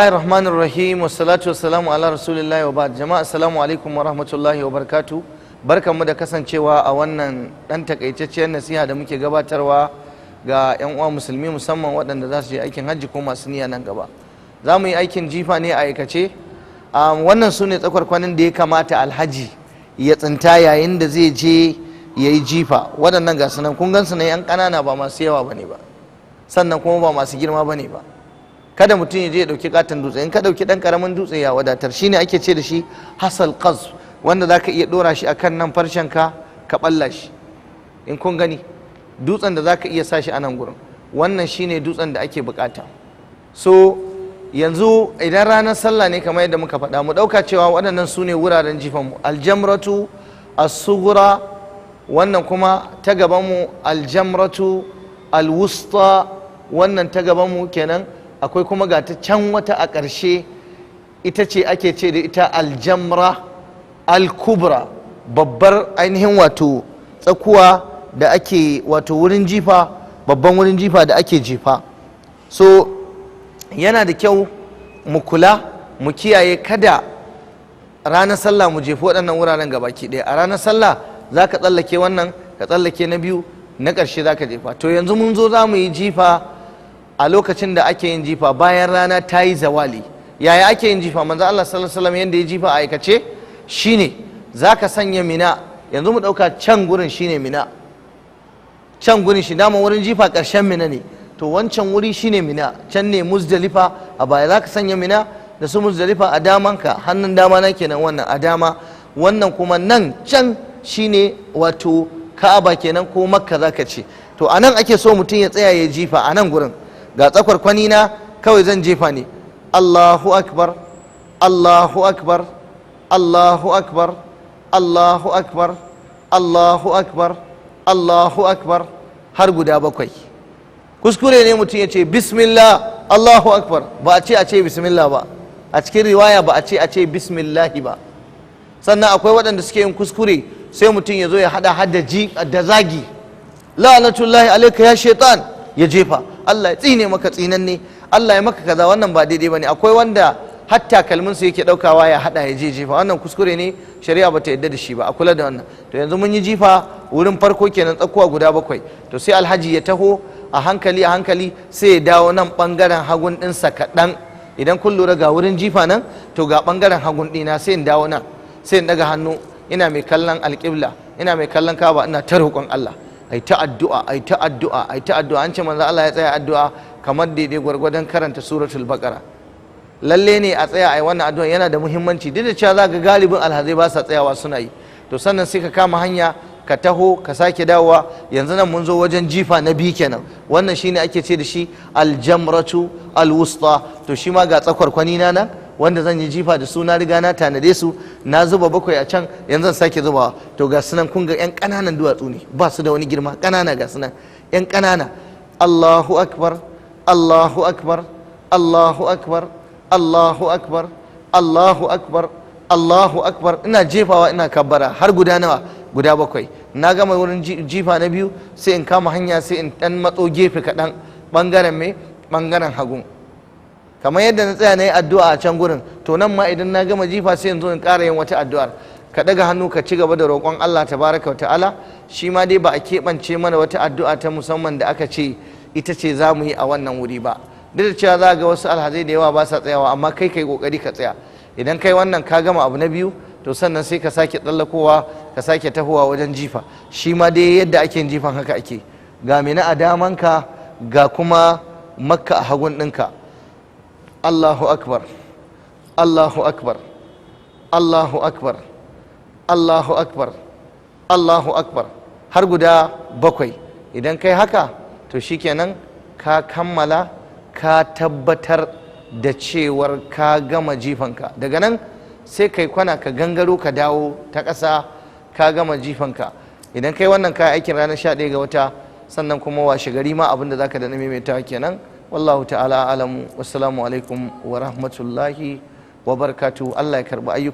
Bismillahir Rahmanir Rahim, wassalatu wassalamu ala Rasulillahi wa ba'd. Jama'a, assalamu alaikum wa rahmatullahi wa barakatuh. Barkanmu da kasancewa a wannan dan takaitacciyar nasiha da muke gabatarwa ga 'yan uwa musulmi, musamman waɗanda za su je aikin hajji ko masu niyya nan gaba. Za mu yi aikin jifa ne a aikace. Wannan su ne tsakwarkwanin da ya kamata alhaji ya tsinta yayin da zai je ya yi jifa. Waɗannan ga su nan, kun gan su ne, 'yan ƙanana, ba masu yawa ba ne ba, sannan kuma ba masu girma ba ne ba. Kada mutum ya je ya ɗauki katon dutse. In ka ɗauki ɗan ƙaramin dutse ya wadatar. Shine ake ce da shi hasal qazf, wanda za ka iya ɗora shi akan nan farcen ka, ka ɓalla shi. In kun gani, dutsen da za ka iya sa shi a nan gurin, wannan shine dutsen da ake bukata. So yanzu idan ranar sallah ne, kamar yadda muka faɗa, mu ɗauka cewa waɗannan su ne wuraren jifanmu: aljamratu as-sughra, wannan kuma ta gabanmu, aljamratu alwusta, wannan ta gabanmu kenan. Akwai kuma ga ta can wata a ƙarshe, ita ce ake ce da ita aljamra al-kubra, babbar ainihin wato tsakuwa da ake, wato wurin jifa, babban wurin jifa da ake jifa. So yana da kyau mu kula, mu kiyaye, kada ranar sallah mu jefi waɗannan wuraren gabaki ɗaya. A ranar sallah za ka tsallake wannan, ka tsallake na biyu, na ƙarshe za ka jefa. To yanzu mun zo za mu yi jifa a lokacin da ake yin jifa, bayan rana ta yi zawali. Yaya ake yin jifa? Manzo Allah sallallahu alaihi wasallam yanda ya jifa a aikace shine za ka sanya Mina. Yanzu mu ɗauka can gurin shine Mina, can gurin shi dama wurin jifa ƙarshen Mina ne. To wancan wuri shine Mina, can ne Muzdalifa a baya. Za ka sanya Mina da su Muzdalifa a damanka, hannun dama na kenan, wannan a dama. Wannan kuma nan can shine wato Ka'aba kenan, ko Makka zaka ce. To a nan ake so mutum ya tsaya ya jifa a nan gurin. Ga tsakwarkwani na, kawai zan jefa ne. Allahu akbar, Allahu akbar, Allahu akbar, Allahu akbar, Allahu akbar, Allahu akbar, har guda bakwai. Kuskure ne mutum ya ce bismillah, Allahu akbar. Ba a ce a ce bismillah ba. A cikin riwaya ba a ce a ce bismillahi ba. Sannan akwai waɗanda suke yin kuskure, sai mutum ya zo ya hada hada ji da zagi, la'anatullahi alaika ya shaitan, ya jefa, Allah ya tsine maka, tsinanne, Allah ya maka kaza. Wannan ba daidai bane. Akwai wanda hatta kalmin su yake daukawa ya hada ya je jefa. Wannan kuskure ne, shari'a bata yadda da shi ba. A kula da wannan. To yanzu mun yi jifa wurin farko kenan, tsakuwa guda bakwai. To sai alhaji ya taho a hankali a hankali, sai ya dawo nan bangaren hagun ɗinsa kaɗan. Idan kun lura, ga wurin jifa nan, to ga bangaren hagun ɗina, sai in dawo nan, sai in daga hannu, ina mai kallon alƙibla, ina mai kallon Kaba, ina ta roƙon Allah. Ai ta addu'a, ai ta addu'a, ai ta addu'a. An ce manzo Allah ya tsaya addu'a kamar daidai gwargwadon karanta Suratul Baqara. Lalle ne a tsaya ai wannan addu'a, yana da muhimmanci, duk da cewa za ga galibin alhazai ba sa tsayawa suna yi. To sannan sai ka kama hanya ka taho, ka sake dawowa. Yanzu nan mun zo wajen jifa na biyu kenan. Wannan shine ake ce da shi aljamratu alwusta. To shi ma ga tsakwarkwani na nan wanda zan yi jifa da su, na riga na tanade su, na zuba bakwai a can, yanzu zan sake zubawa. To ga sunan, kun ga yan ƙananan duwatsu ne, ba su da wani girma, ƙanana, ga sunan yan ƙanana. Allahu akbar, Allahu akbar, Allahu akbar, Allahu akbar, Allahu akbar, Allahu akbar. Ina jefawa ina kabbara har guda nawa? Guda bakwai. Na gama wurin jifa na biyu, sai in kama hanya, sai in dan matso gefe kaɗan, ɓangaren me ɓangaren hagu, kamar yadda na tsaya na yi addu'a a can gurin. To nan ma idan na gama jifa, sai in zo in ƙara yin wata addu'ar. Ka ɗaga hannu ka ci gaba da roƙon Allah tabaraka wa ta'ala. Shi ma dai ba a keɓance mana wata addu'a ta musamman da aka ce ita ce za mu yi a wannan wuri ba, duk da cewa za ga wasu alhazai da yawa ba sa tsayawa, amma kai kai kokari ka tsaya. Idan kai wannan, ka gama abu na biyu. To sannan sai ka sake tsallakowa, ka sake tahowa wajen jifa. Shi ma dai yadda ake yin jifan haka ake. Ga Mina a damanka, ga kuma Makka a hagun ɗinka. Allahu akbar, Allahu akbar, Allahu akbar, Allahu akbar, Allahu akbar, har guda bakwai. Idan kai haka, to shikenan, ka kammala, ka tabbatar da cewar ka gama jifanka. Daga nan sai kai kwana, ka gangaro, ka dawo ta ƙasa, ka gama jifanka. Idan kai wannan, kayan aikin ranar 11 ga wata. Sannan kuma washe gari ma abin da zaka da maimaitawa kenan. Wallahu ta'ala alamu. Wassalamu alaikum wa rahmatullahi wa barakatuh. Allah ya karbi ayyuka.